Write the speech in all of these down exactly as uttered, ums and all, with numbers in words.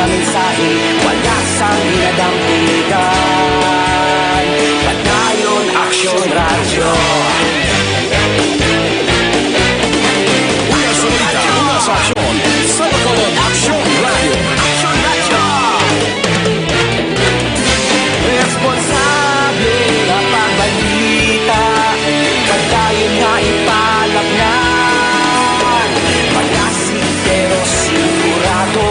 mensahe, wala sang ginadampigan. Padayon Aksyon Radyo. Una sa balita, una sa aksyon, sa Bacolod Aksyon Radyo. Aksyon Radyo. Responsable nga pagbalita, padayon nga ipalagnat. Malasig pero sigurado,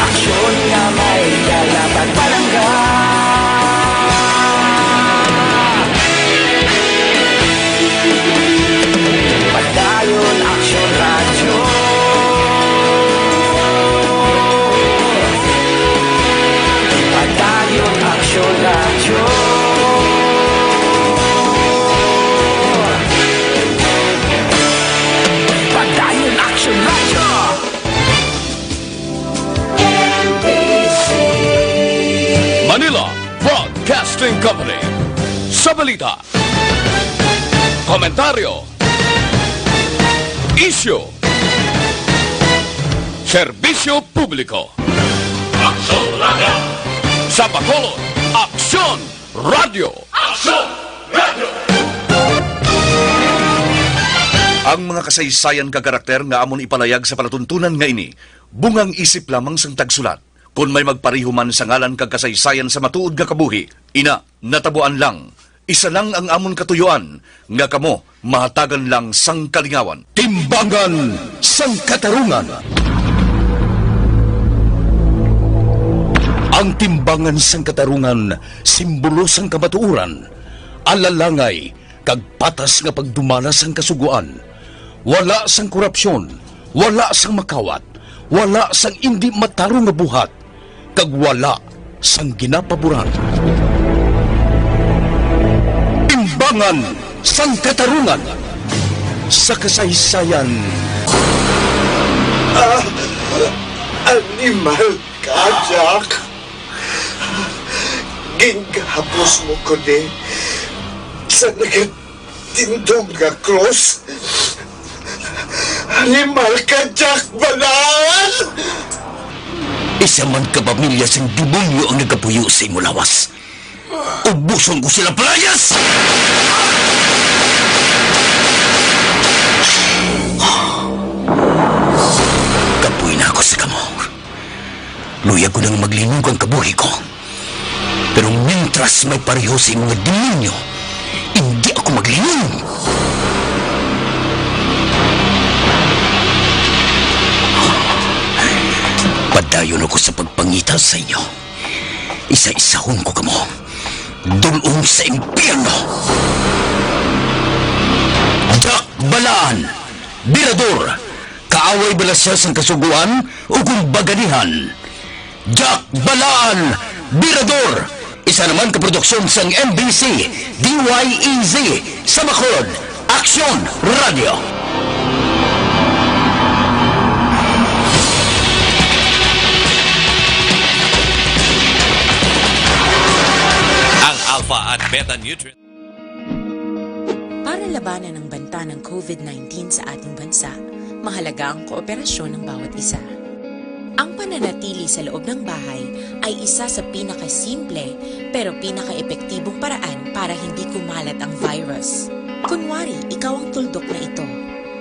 aksyon nga may dala pagpalangga. Padayon Aksyon Radyo. Padayon Aksyon Radyo. Padayon Aksyon Radyo. Manila Broadcasting Company. Sa balita, komentaryo, isyu, serbisyo publiko. Aksyon Radyo. Sa Bacolod, Aksyon Radyo. Aksyon Radyo. Ang mga kasaysayan kag karakter nga amon ipalayag sa palatuntunan nga ini, bungang isip lamang sang tagsulat. Kon may magpareho man sa ngalan kag kasaysayan sa matuod nga kabuhi, ina, natabuan lang. Isa lang ang amon katuyuan, nga kamo mahatagan lang sang kalingawan. Timbangan sang Katarungan. Ang timbangan sang katarungan, simbolo sang kamatuoran, alalangay, kag patas nga pagdumala sang Kasugoan. Wala sang korupsyon, wala sang makawat, wala sang indi matarong nga buhat, kag wala sang ginapaboran. Timbangan sang Katarungan sa kasaysayan. Ah, animal ka, Jack. Ginhapos mo ko ni sa nagatindog nga krus. Animal ka, Jack Balaan! Isa man ka pamilya sing demonyo ang nagapuyo sa imo lawas. Ubuson ko sila, palayas! Kapoy na ako sa kamo. Luyag ko nang maglinog ang kabuhi ko. Pero mintras may pareho sa imo nga demonyo, indi ako maglinog. Padayon ako sa pagpangita sa inyo. Isa-isahon ko kamo. Dul-ong sa impyerno. Jack Balaan, Birador, kaaway bala sia sang Kasugoan o kon baganihan? Jack Balaan, Birador, isa naman ka produksyon sang M B C, D Y E Z, sa Bacolod, Aksyon Radio. Ang Alpha at Beta Nutrient. Para labanan ang banta ng COVID nineteen sa ating bansa, mahalaga ang kooperasyon ng bawat isa. Ang pananatili sa loob ng bahay ay isa sa pinakasimple pero pinakaepektibong paraan para hindi kumalat ang virus. Kunwari, ikaw ang tuldok na ito.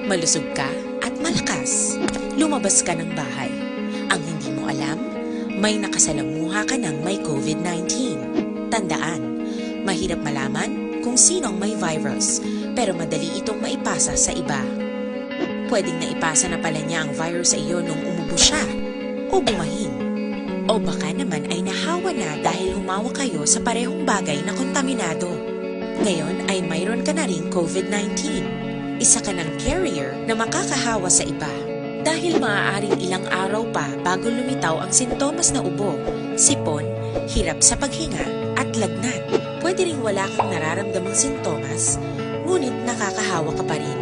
Malusog ka at malakas. Lumabas ka ng bahay. Ang hindi mo alam, may nakasalamuha ka ng may COVID nineteen. Tandaan, mahirap malaman kung sino ang may virus, pero madali itong maipasa sa iba. Pwedeng naipasa na pala niya ang virus sa iyo nung umubo siya o bumahin. O baka naman ay nahawa na dahil humawak kayo sa parehong bagay na kontaminado. Ngayon ay mayroon ka na ring COVID nineteen. Isa ka ng carrier na makakahawa sa iba. Dahil maaaring ilang araw pa bago lumitaw ang sintomas na ubo, sipon, hirap sa paghinga, at lagnat. Pwede ring wala kang nararamdamang sintomas, ngunit nakakahawa ka pa rin.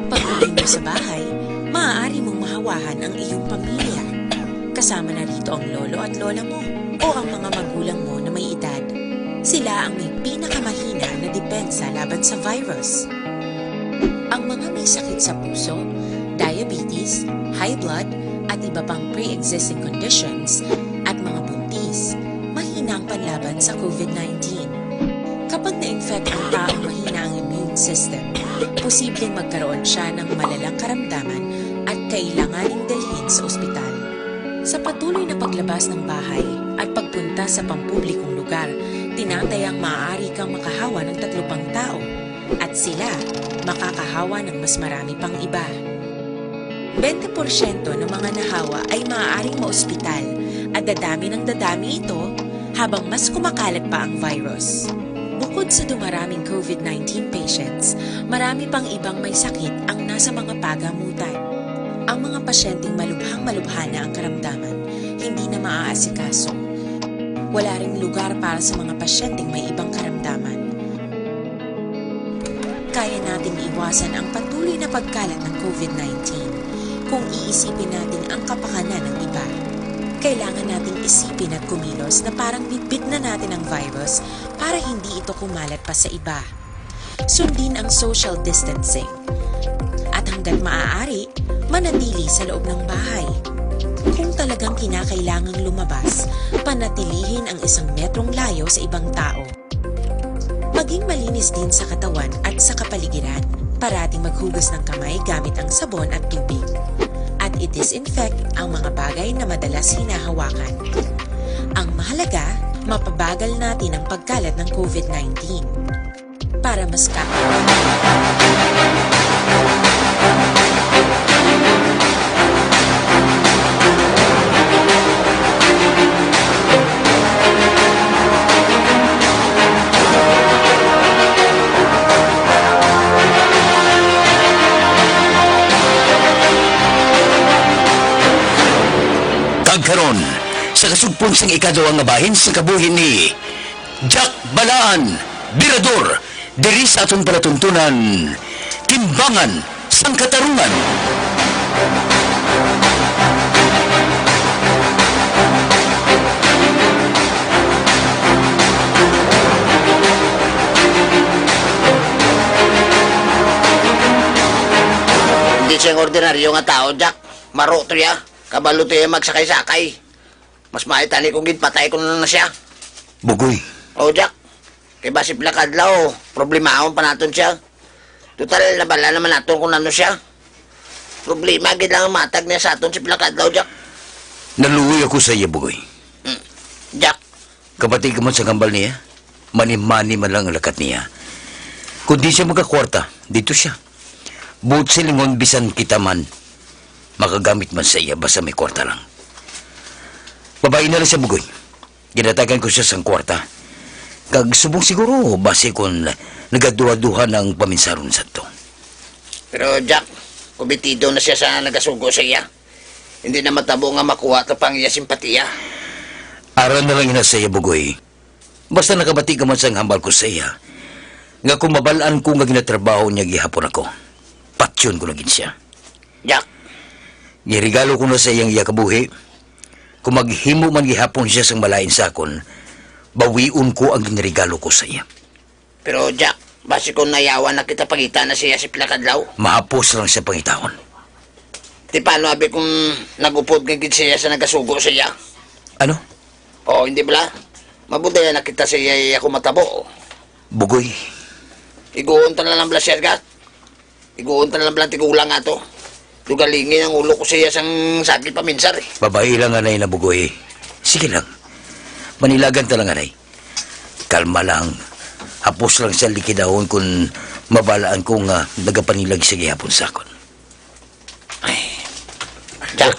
Pag-uwi mo sa bahay, maaari mong mahawahan ang iyong pamilya. Kasama na rito ang lolo at lola mo o ang mga magulang mo na may edad. Sila ang may pinakamahina na depensa laban sa virus. Ang mga may sakit sa puso, diabetes, high blood, at iba pang pre-existing conditions, at mga buntis, mahina ang panlaban sa COVID nineteen. Kapag na-infect ang taong mahina ang immune system, posibleng magkaroon siya ng malalang karamdaman at kailanganing dalhin sa ospital. Sa patuloy na paglabas ng bahay at pagpunta sa pampublikong lugar, tinatayang maaari kang makahawa ng tatlo pang tao at sila makakahawa ng mas marami pang iba. Bente porsyento ng mga nahawa ay maaaring maospital at dadami ng dadami ito habang mas kumakalat pa ang virus. Bukod sa dumaraming COVID nineteen patients, marami pang ibang may sakit ang nasa mga pagamutan. Ang mga pasyenteng malubhang-malubha na ang karamdaman, hindi na maaasikaso. Wala ring lugar para sa mga pasyenteng may ibang karamdaman. Kaya nating iwasan ang patuloy na pagkalat ng COVID nineteen kung iisipin natin ang kapakanan ng iba. Kailangan nating isipin at kumilos na parang bitbit na natin ang virus para hindi ito kumalat pa sa iba. Sundin ang social distancing. At hanggat maaari, manatili sa loob ng bahay. Kung talagang kinakailangang lumabas, panatilihin ang isang metrong layo sa ibang tao. Maging malinis din sa katawan at sa kapaligiran. Parating maghugas ng kamay gamit ang sabon at tubig. At i-disinfect ang mga bagay na madalas hinahawakan. Ang mahalaga, mapabagal natin ang pagkalat ng COVID nineteen. Para mas ka- Kag karon, sa kasugpon sang ikaduha nga bahin sang kabuhi ni Jack Balaan, Birador, diri sa aton palatuntunan, Timbangan sang Katarungan. Hindi siya ang ordinaryo nga tawo, Jack. Maro to ya. Kabalo to ya magsakay-sakay. Mas maayo tani kung ginpatay ko na lang na siya. Bugoy. O, Jack. Kay basi pila ka adlaw, problemahon pa naton siya. Total, nabala naman naton kung ano siya. Problema gid lang ang matag niya sa aton si pila ka adlaw, Jack. Naluoy ako sa iya, Bugoy. Mm. Jack. Kabati ka man sa hambal niya. Mani-mani man lang ang lakat niya. Kung di siya magakwarta, dito siya. Buot silingon, bisan kita man, makagamit man sa iya, basta may kwarta lang. Babayi na lang siya, Bugoy. Ginatagan ko siya sang kwarta. Kag subong siguro, basi kon nagaduha-duha na ang paminsaron sadto. Pero, Jack, kometido na siya sa nagasugo sa iya. Hindi na matabo nga makuha ta pa ang iya simpatiya. Ara na lang ina sa iya, Bugoy. Basta nakabati ka man sang hambal ko sa iya, nga kung mabal-an ko nga ginatrabaho niya gihapon ako, patyon ko na gid siya. Jack. Ginregalo ko na sa iya ang iya kabuhi. Kung maghimo man gihapon siya sang malain sa akon, bawion ko ang ginregalo ko sa iya. Pero, Jack, basi kung nayawan na kita, pangita na siya sa pila ka adlaw. Mahapos lang siya pangitahon. Ti paano abi kung nag-upod nga gid siya sa nagasugo sa iya? Ano? O, hindi bala? Mabudaya na kita sa iya, iya kung matabo. Bugoy. Iguon ta na lang bala siya, Jack. Iguon ta na lang bala tigulang ato. Dugalingi ang ulo ko sa iya sang sagi paminsar, eh. Babayi lang anay na, Bugoy. Sige lang. Manilagan ta lang anay. Kalma lang. Hapos lang siya likidahon kung mabalaan ko nga nagapanilag siya gihapon sa akon. Ay. Jack.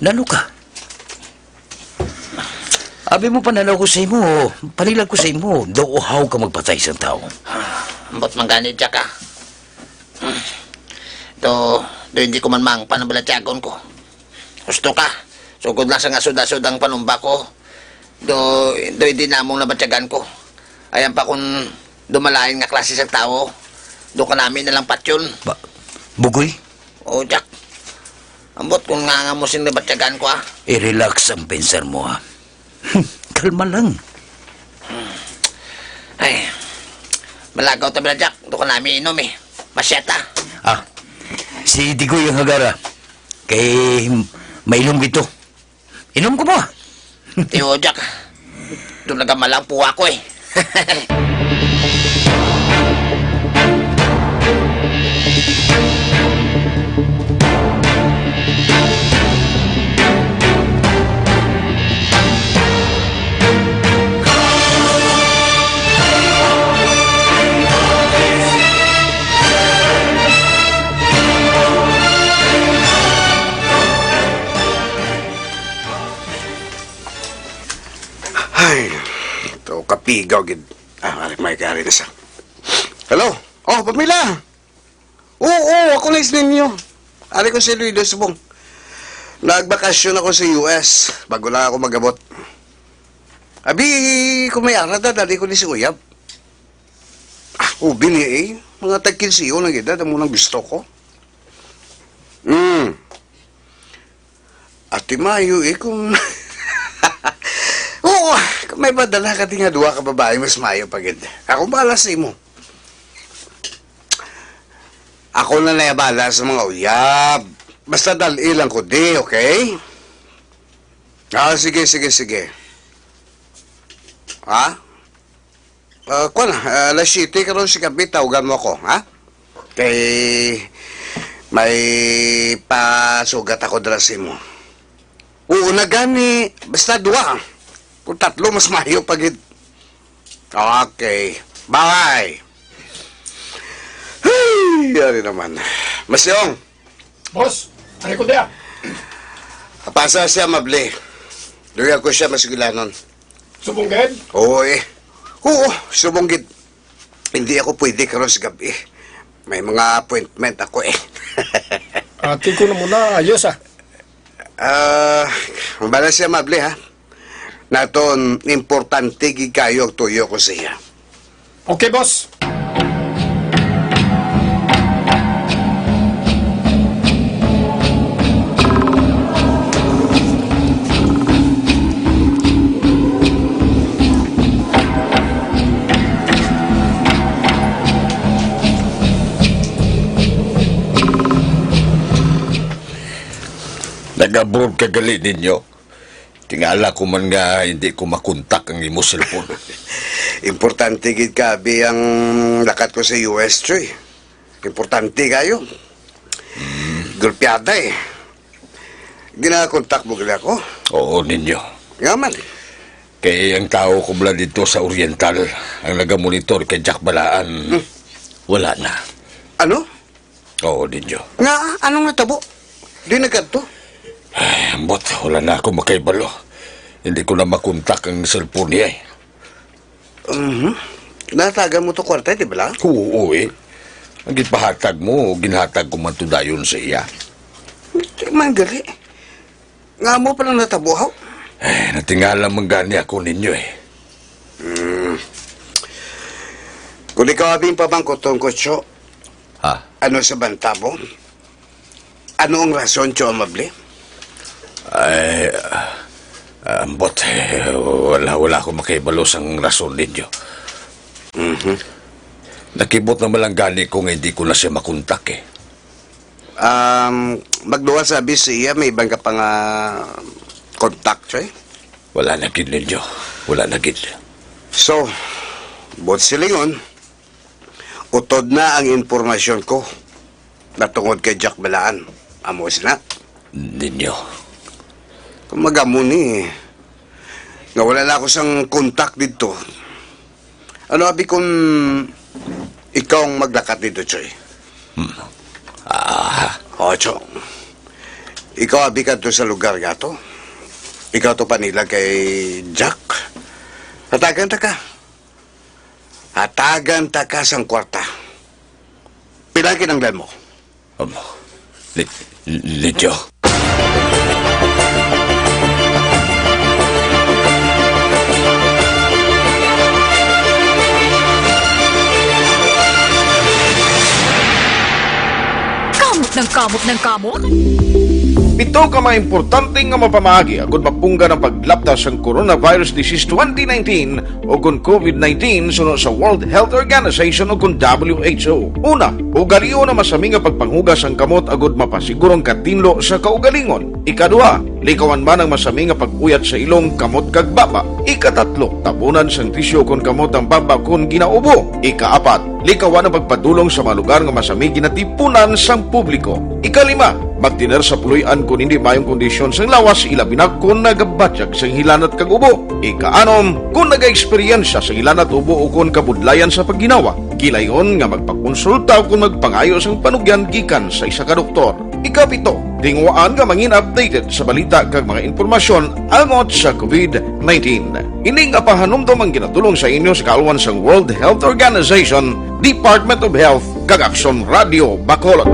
Nano ka? Abi mo, pananaw ko sa imo, panilag ko sa imo, daw uhaw ka magpatay sang tawo. Ambot man gani, Jack, ah. Do, do hindi ko man mangpan ang balatyagon ko. Gusto ka, sugod lang sa ngasod-asod ang panumba ko. Do, do hindi namong nabatyagan ko. Ayan pa kung dumalain nga klase sa tawo, do kanami na lang patyon. Ba, Bugoy? O, Jack. Ambot kung nga nga mo sing nabatyagan ko, ah. I-relax ang pensar mo, ha. Kalma lang. Ay, malagaw ta bala, Jack. Do kanami inom, eh. Masyata. Ah, Si Tigoy ang hagara. Kay mailom gid to. Inom ko mo. Tiyo, Jack. Doon nagamalang puwa ko eh. Ay, to kapigaw gid. Ah, ari, may kari na siya. Hello? Oh, Pamela! Oo, ako na is ninyo. Ari ko si Luido Subong. Nagbakasyon ako sa U S. Bago lang ako magabot. Abi, kung may ara da, dali ko ni si Uyab. Ah, ubi ni eh. Mga tag kinse na gid, amo nang gusto ko. Hmm. Ati mayo eh, kung Oo, kung may padala ka di nga duha ka babae, mas mayo pa gid. Ako bala sa imo. Ako na nayabala sa mga uyab. Basta dali lang ko di, okay? Ah, sige, sige, sige. Ha? Ah, kuwan na, ah, alas siyete karon sa gabi, tawagan mo ako, ha? Kay may pasugat ako dira sa imo. Oo na gani, basta duha. Kung tatlo, mas mayo pa gid. Okay, bye. Hey, yari naman. Masyong, Boss, ari ko diya. Apasa siya, Mable. Duya ko siya masigilanon. Subong gid? Oo, eh. Oo, subong gid. Hindi ako pwede karon sa gabi. May mga appointment ako, eh. Ati ko na muna, ayos, ah. Ah, mabala siya, Mable, ha? Naton, importante gid kayo ang tuyo ko sa iya. Okay, boss. Nag-abroad ka gali ninyo? Tingala ko man nga hindi ko makontak ang imo cellphone. Importante gid, kabi, ang lakat ko sa U S, Choy. Importante kayo. Gulpiada eh. Ginakontak mo gali ako? Oo, ninyo. Nga man. Kay ang tao ko bala dito sa Oriental, ang nagamonitor kay Jack Balaan, Hmm. wala na. Ano? Oo, ninyo. Nga, anong natabo? Di nagkadto? Ay, ambot, wala na ako makaibalo. Hindi ko na makontak ang cellphone niya eh. Mhm. Natagan mo to kwarta, di ba lang? Oo, eh. Ang gipahatag mo, ginhatag ko man to dayon sa iya. Di man gali. Nga mo pa lang natabuhaw? Eh, natingala man gani ako ninyo eh. Hmm. Kung ikaw abing pamangkot tungkol siya, Ha? Ano sa banta mo? Ano ang rason, Tio Amable? Ay, ah, ambot, eh, wala, wala ako makahibalo sang rason ninyo. Mhm. Nakibot naman lang gani ko nga hindi ko na siya makontak, eh. Um, magduwa sa abi siya, may iban ka pa nga contact, eh? Wala na gid ninyo. Wala na gid. So, buot silingon, utod na ang impormasyon ko natungod kay Jack Balaan. Amo sina. Ninyo. Kung magamo ni, nga wala na ako sang contact didto. Ano abi kung ikaw ang maglakat didto, Choy? Hmm. Ah. O, Cho. Ikaw abi kadto sa lugar nga to. Ikaw to panilag kay Jack. Hatagan ta ka. Hatagan ta ka sang kwarta. Pila ang kinahanglan mo? Um, li-, li-, Lidyo. Kamot ng kamot ng kamot. Pito ka mga importante nga mapamaagi agud mapunggan ang paglapta sang coronavirus disease twenty nineteen o kon covid nineteen suno sa World Health Organization o kon W H O. Una, ugalion ang masami nga pagpanghugas sang kamot agud mapasiguro ang katinlo sa kaugalingon. Ikaduha, likawan man ang masami nga pag-uyat sa ilong, kamot kag baba. Ikatatlo, tabunan sang tisyu kon kamot ang baba kon ginaubo. Ikaapat, likawan ang pagpadulong sa mga lugar nga masami ginatipunan sang publiko. Ikalima, magtener sa puloy-an kon hindi maayong kondisyon sang lawas, ilabi na kon nagabatyag sang hilanat kag ubo. Ikaanom, kon nagaeksperyensya sang hilanat, ubo ukon kabudlayan sa pagginawa, gilayon nga magpakonsulta ukon magpangayo sang panugyan gikan sa isa ka doktor. Ikapito, tinguhaan nga mangin updated sa balita kag mga impormasyon angot sa covid nineteen. Ini nga pahanumdom ang ginatulong sa inyo sa kaalwan sang World Health Organization, Department of Health, kag Aksyon Radio Bacolod.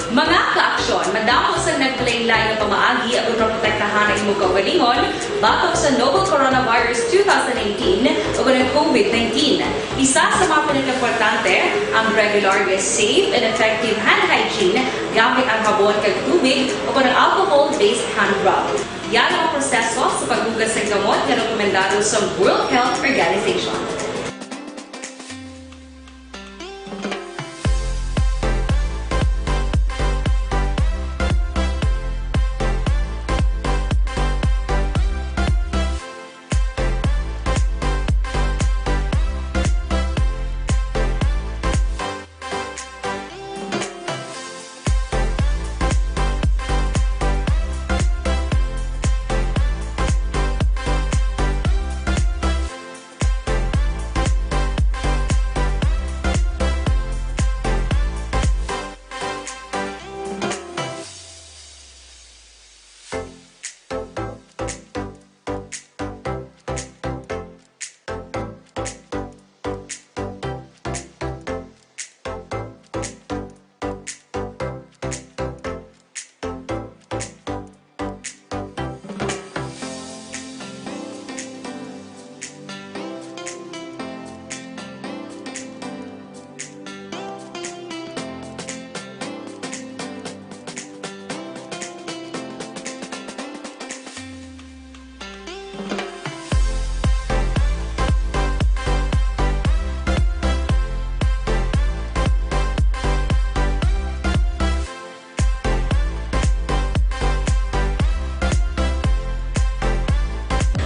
Mga ka-aksyon, madamo sang naglain-lain nga pamaagi aron maprotektahan ang imong kaugalingon batok sa novel coronavirus two thousand nineteen o kon ang covid nineteen. Isa sa mga pinakaimportante ang regular nga safe and effective hand hygiene gamit ang habon kag tubig o kon ang alcohol-based hand rub. Yara ang proseso sa paghugas sang kamot nga rekomendado sa World Health Organization.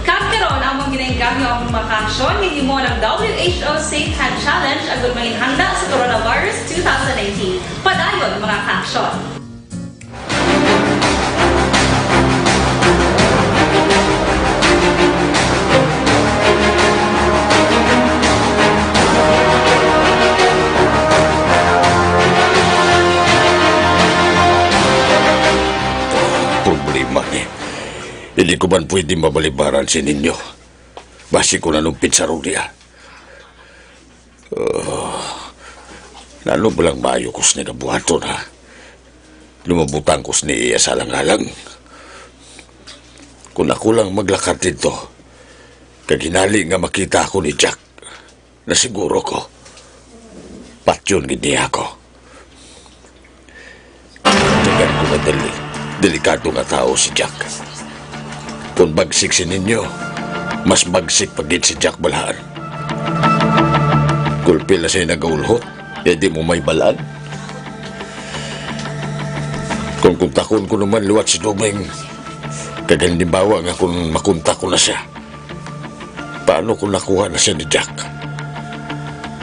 Kag karon, among ginaengganyo ang mga kaaksyon nga ginhimo ng W H O Safe Hand Challenge agud manginhanda sa coronavirus two thousand nineteen. Padayon, mga kaaksyon. Problema ni. Hindi ko man pwede mabalibaran si Ninyo. Basi kung anong pinsaron niya. Ah, nano ba lang maayo ko sini nga buhaton, ha? Lumabutang ko sini iya sa alang-alang. Kung ako lang maglakad dito, kag hinali nga makita ako ni Jack, nasiguro ko, patyon gid niya ako. Tugan ko nga dali, delikado nga tawo si Jack. Kung bagsik si Ninyo, mas bagsik pa gid si Jack balaan. Gulpi lang siya nagaulhot, kay di mo mahibalaan. Kung kontakon ko naman liwat si Doming, kag halimbawa nga kung makontak ko na siya, paano kung nakuha na siya ni Jack?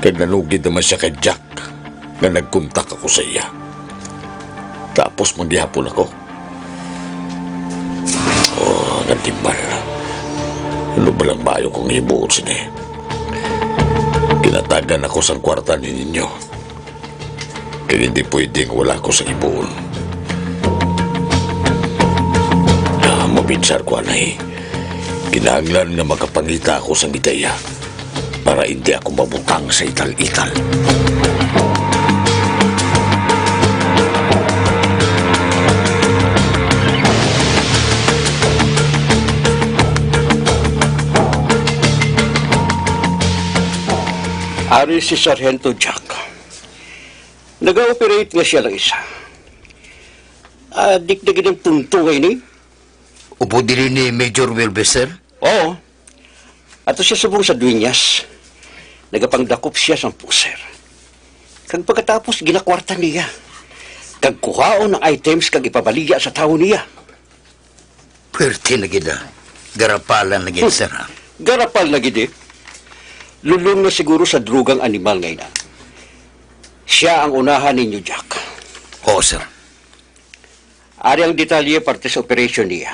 Kag nanugid naman siya kay Jack nga nagkontak ako sa iya. Tapos manggihapon ako. Oh, nagtimbal. Ano ba lang maayo kong himuon sini? Kinatagan ako sang kwarta ni Ninyo. Kay hindi pwedeng wala ko sa himuon. Ah, mabinsar ko, anay. Kinahanglan nga makapangita ako sang ideya para hindi ako mabutang sa ital-ital. Ari si Sargento Jack. Nag-ooperate nga siya lang isa. Ah, di na gid ang tunto nga ini. Upod diri ni Major Wilbes, sir? Oo. Ato siya subong sa duenyas. Nagapangdakop siya sang pusher. Kag pagkatapos, ginakwarta niya. Kag kuhaon ang items kag ipabaligya sa tawo niya. Pwerte na gid, ah. Garapalan na gid, sir, ah. Garapal na gid, eh. Lulong na siguro sa drugang animal nga ina. Siya ang unahan ninyo, Jack. Oo, sir. Ari ang detalye parte sa operasyon niya.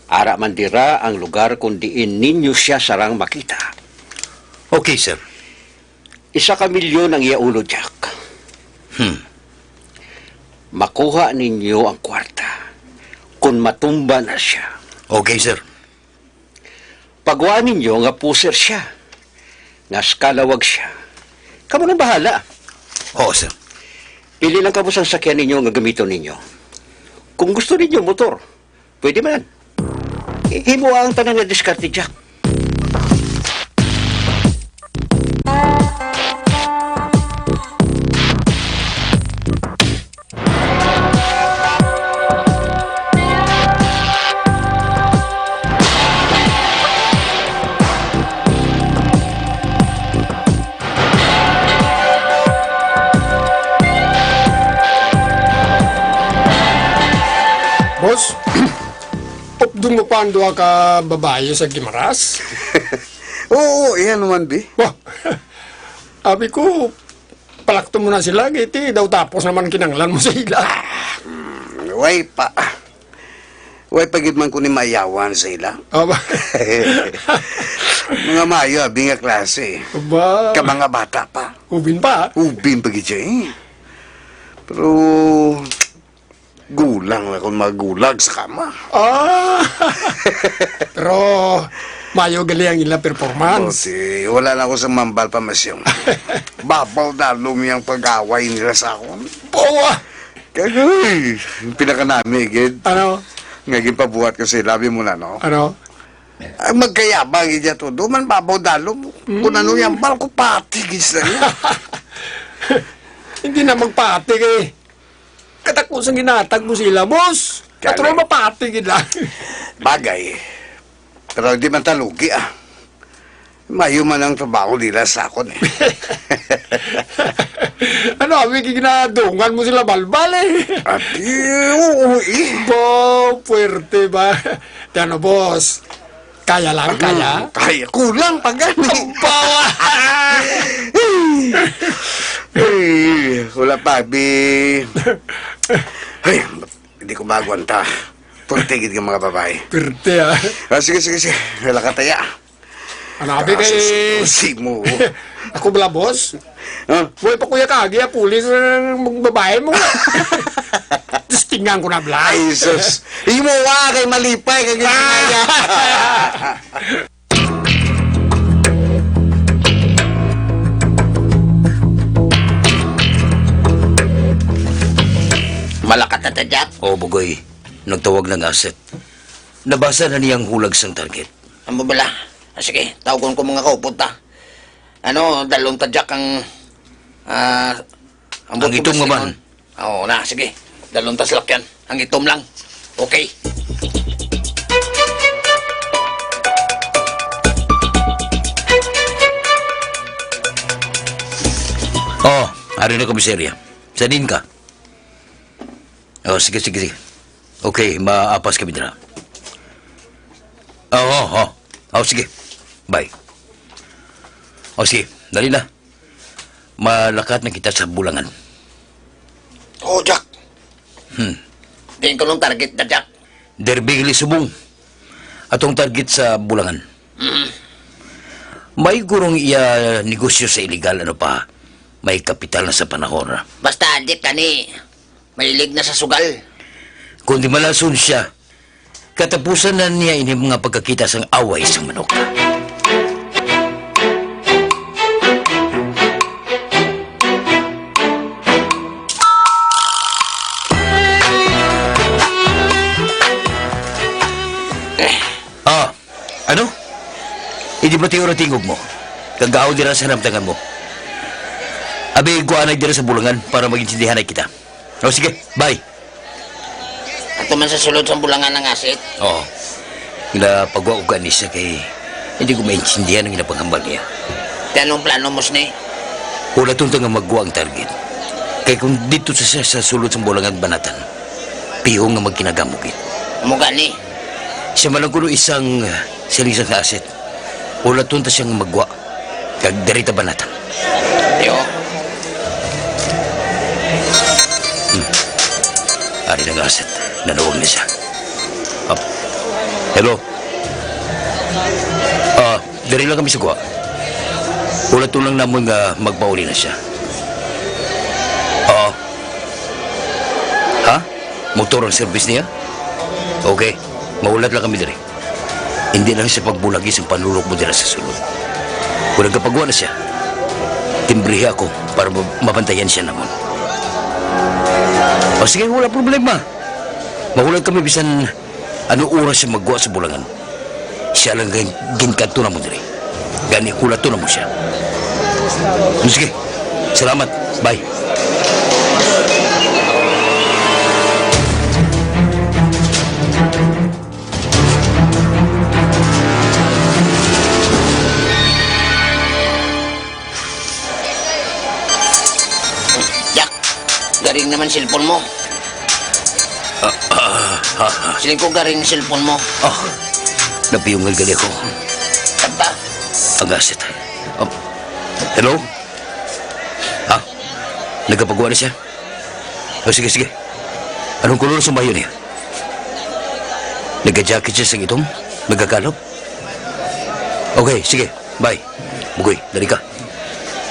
Ara man dira ang lugar kon diin ninyo siya sarang makita. Okay, sir. Isa ka milyon ang iya ulo, Jack. Hmm. Makuha ninyo ang kwarta kon matumba na siya. Okay, sir. Pagwa ninyo nga pusher siya, nga skalawag siya. Kamo nang bahala. Oo, sir. Pili lang kamo sang sakyan ninyo nga gamiton ninyo. Kung gusto ninyo motor, pwede man. I-, himo ang tanan nga diskarte, Jack. Boss, updon mo pa ang duha ka babayi sa Guimaras? Oo, iya naman, bi. Wah, abi ko, palakto mo na sila, kay ti daw tapos naman kinanglan mo sa ila. Hmm, way pa. Way pa gid man ko ni mayawan sa ila. Aba. Mga mayo, abi nga klase. Aba. Ka mga bata pa. Ubin pa. Ubin pa gid siya, eh. Pero, gulang na kung magulag sa kama. Ah! Pero mayo gali ang ila performance. Buti, wala na ako sa mambal pa, Masyong. Babaw dalom yang pag-away nila sa akon. Bawa! Kaya, uy, yung pinakanami, gid. Ano? Nga ginpabuhat ko sa ilabi mo na, no? Ano? Ang magkayabang, gid, yan todo. Man, babaw dalom. Mm. Kung ano yung bal ko, pati, gid, sila. Hindi na magpati, eh. Katapos ang ginatag mo sila, boss. Kaya Katro nga- mapati gid lang. Bagay. Pero di man talugi, ah. Mayo man ang trabaho nila sa akon, eh. Ano, abi, ginadungan mo sila balbal, eh. Abi, oo, eh. Bo, puwerte ba? Di ano, boss? Kaya lang, kaya? Hmm, kaya. Kulang pa gani. Ang bawa! Ay, wala pa, bi. Ay, hindi ko maagwanta. Purte gid nga mga babae. Purte, ah. Ah, sige, sige, sige. Wala ka taya. Ano, abi, kay Kaso si, si mo. Ako bala, boss? Ha? Buhay pa, kuya, kagi, ah, pulis, ah, magbabae mo. Testingan ko na, bla. Ay, sus. Imo, ah, kay malipay, kay Ah! Malakat na ta, Jack. Oh, Bugoy. Nagtawag ng asset. Nabasa na niyang hulag sang target. Ang babala. Ah, sige, tawgon ko mga kaupod ta. Ano, dalon ta, Jack, ang, ah, ang Ang buto itom nga man. Oo na, sige. Dalon ta sa lakyan. Ang itom lang. Okay. Oh, ari na, komisarya. Sa din ka? Oh, sige, sige, sige. Okay, maapas kami dira. Oh, oh, oh. Oh, sige. Bye. Oh, sige. Dali na. Malakat na kita sa Bulangan. Oh, Jack. Hmm. Diin ko nung target na, Jack? Derby Subong. Atong target sa Bulangan. Mm. May gurong iya negosyo sa iligal, ano pa? May kapital na sa panahon, ah. Basta, Jack, kani, mahilig na sa sugal. Kung di malason siya, katapusan na niya ini mga pagkakita sang away sang manok. Ah, ano? Hindi ba tiyo tingog mo? Kag aw dira sa hamtangan mo. Abi, kuanay dira sa bulangan para mag-intindihanay kita. O, sige, bye. Ato man sa sulod sang bulangan ang asset. Oo. Ginapagwa ko gani siya kay hindi ko maintindihan ang ginapanghambal niya. Ti anong plano mo sini? Hulaton ta nga magwa ang target. Kay kung dito sa, sa, sa sulod sang bulangan banatan, piho nga magkinagamo gid. Amo gani. Siya man lang kuno isang, uh, siling sang asset. Hulaton ta siya nga magwa. Kag diri ta banatan. Yo. Hmm. Ari na nga asset. Nanawag na siya. Ah. Hello? Ah, diri lang kami sa kuha. Hulaton lang namon nga magpauli na siya. Oo. Ha? Motor ang service niya? Okay. Mahulat lang kami diri. Hindi lang siya pagbulagi sa panulok mo dira sa sulod. Kung nagkapagwa na siya, timbrihi ako para ma-, mabantayan siya namon. O sige, wala problema. Mahulat kami bisan ano oras siya magwa sa bulangan. Siya lang gin-, ginkadto namon diri. Gani, hulaton namon siya. O sige, salamat. Bye. Jack, garing naman cellphone mo. Ah, ah, ah, ah. Siling ko garing cellphone mo. Ah, napiyungan gali ako. Tagta. Ang asset. Ah, hello? Ha? Nagapagwa na siya? O, sige, sige. Anong kulor sa mayo niya? Nagka-jacket siya sa itom? Nagkakalop? Okay, sige. Bye. Bugoy, dali ka.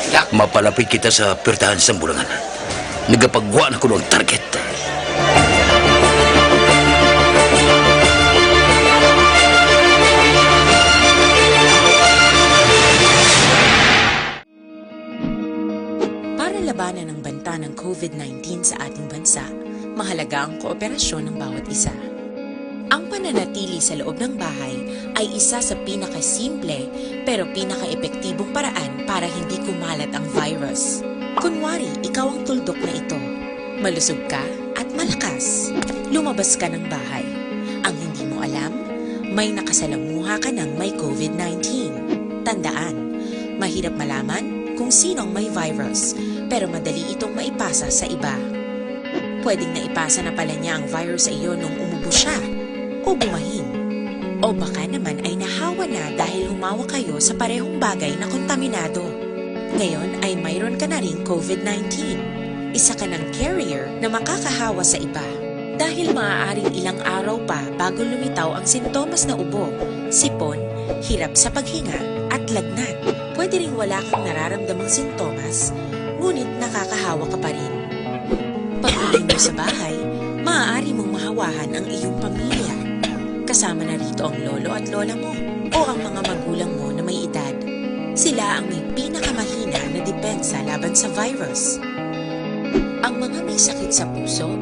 Yak. Mapalapit kita sa pirtahan sa bulangan. Nagapagwa na kuno ang target. Para labanan ang banta ng COVID nineteen sa ating bansa, mahalaga ang kooperasyon ng bawat isa. Ang pananatili sa loob ng bahay ay isa sa pinakasimple pero pinakaepektibong paraan para hindi kumalat ang virus. Kunwari, ikaw ang tuldok na ito. Malusog ka at malakas. Lumabas ka ng bahay. Ang hindi mo alam, may nakasalamuha ka ng may COVID nineteen. Tandaan, mahirap malaman kung sino ang may virus, pero madali itong maipasa sa iba. Pwedeng naipasa na pala niya ang virus sa iyo nung umubo siya o bumahin. O baka naman ay nahawa na dahil humawak kayo sa parehong bagay na kontaminado. Ngayon ay mayroon ka na ring COVID nineteen. Isa ka ng carrier na makakahawa sa iba. Dahil maaaring ilang araw pa bago lumitaw ang sintomas na ubo, sipon, hirap sa paghinga, at lagnat. Pwede ring wala kang nararamdamang sintomas, ngunit nakakahawa ka pa rin. Pag-uwi mo sa bahay, maaari mong mahawahan ang iyong pamilya. Kasama na rito ang lolo at lola mo o ang mga magulang mo na may edad. Sila ang may pinakamahina na depensa laban sa virus. Ang mga may sakit sa puso,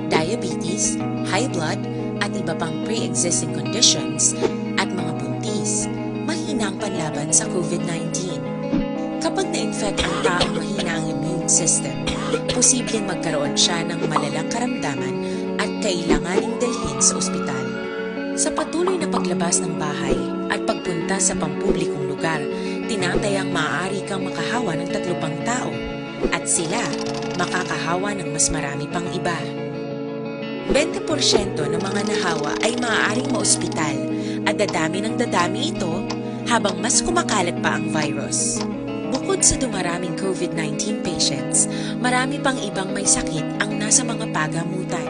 diabetes, high blood, at iba pang pre-existing conditions, at mga buntis, mahina ang panlaban sa COVID nineteen. Kapag na-infect ang taong mahina ang immune system, posibleng magkaroon siya ng malalang karamdaman at kailanganing dalhin sa ospital. Sa patuloy na paglabas ng bahay at pagpunta sa pampublikong lugar, tinatayang maaari kang makahawa ng tatlo pang tao, at sila makakahawa ng mas marami pang iba. Bente porsyento ng mga nahawa ay maaaring maospital, at dadami ng dadami ito habang mas kumakalat pa ang virus. Bukod sa dumaraming COVID nineteen patients, marami pang ibang may sakit ang nasa mga pagamutan.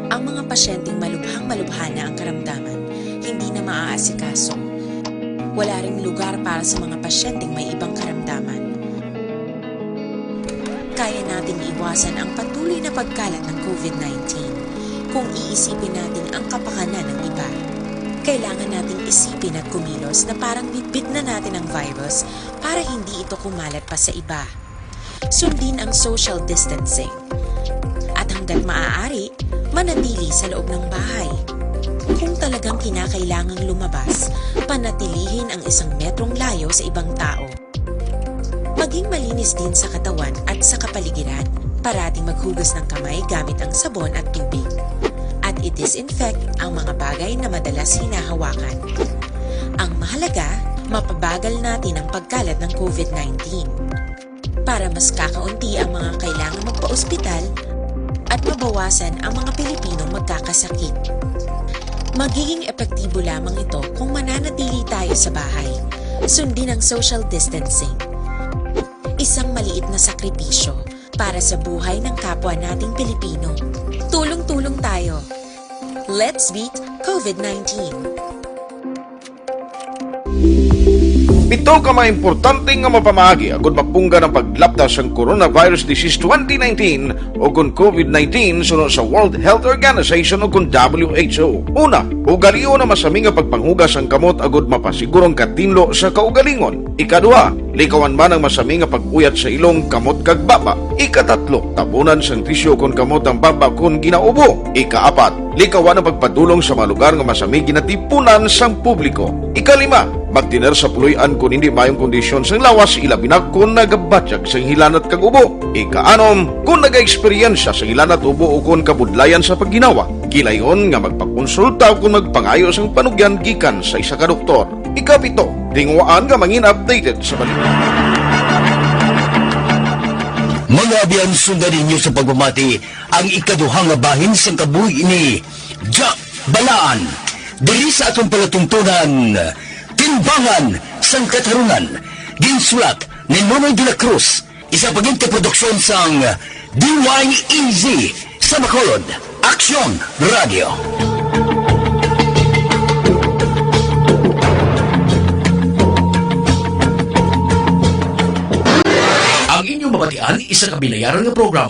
Ang mga pasyenteng malubhang-malubha na ang karamdaman, hindi na maaasikaso. Wala ring lugar para sa mga pasyenteng may ibang karamdaman. Kaya nating iwasan ang patuloy na pagkalat ng COVID nineteen kung iisipin natin ang kapakanan ng iba. Kailangan nating isipin at kumilos na parang bitbit na natin ang virus para hindi ito kumalat pa sa iba. Sundin ang social distancing. At hanggat maaari, manatili sa loob ng bahay. Kung talagang kinakailangang lumabas, panatilihin ang isang metrong layo sa ibang tao. Maging malinis din sa katawan at sa kapaligiran. Parating maghugas ng kamay gamit ang sabon at tubig. At i-disinfect ang mga bagay na madalas hinahawakan. Ang mahalaga, mapabagal natin ang pagkalat ng COVID nineteen. Para mas kakaunti ang mga kailangan magpa-ospital at mabawasan ang mga Pilipinong magkakasakit. Magiging epektibo lamang ito kung mananatili tayo sa bahay, sundin ang social distancing. Isang maliit na sakripisyo para sa buhay ng kapwa nating Pilipino. Tulong-tulong tayo. Let's beat COVID nineteen. Pito ka mga importante nga mapamaagi agud mapunggan ang paglapta sang coronavirus disease twenty nineteen o kon COVID nineteen suno sa World Health Organization o kon W H O. Una, ugalion ang masami nga pagpanghugas sang kamot agud mapasiguro ang katinlo sa kaugalingon. Ikaduha, likawan man ang masami nga pag-uyat sa ilong, kamot kag baba. Ikatatlo, tabunan sang tisyu kon kamot ang baba kon ginaubo. Ikaapat, likawan ang pagpadulong sa mga lugar nga masami ginatipunan sang publiko. Ikalima, magtener sa puloy-an kon hindi maayong kondisyon sang lawas, ilabi na kon nagabatyag sang hilanat kag ubo. Ikaanom, kon nagaeksperyensya sang hilanat, ubo, o kon kabudlayan sa pagginawa, gilayon nga magpakonsulta o kon magpangayo sang panugyan gikan sa isa ka doktor. Ikapito, tinguhaan nga mangin updated sa balita. Mga abyan, sundan ninyo sa pagpamati ang ikaduha nga bahin sang kabuhi ni Jack Balaan. Diri sa atong palatuntunan, Timbangan sang Katarunan, ginsulat ni Nonoy de la Cruz, isa pa gid ka produksyon sang D Y E Z sa Bacolod, Aksyon Radio. Ang inyong mabatian, isa ka binayaran nga programa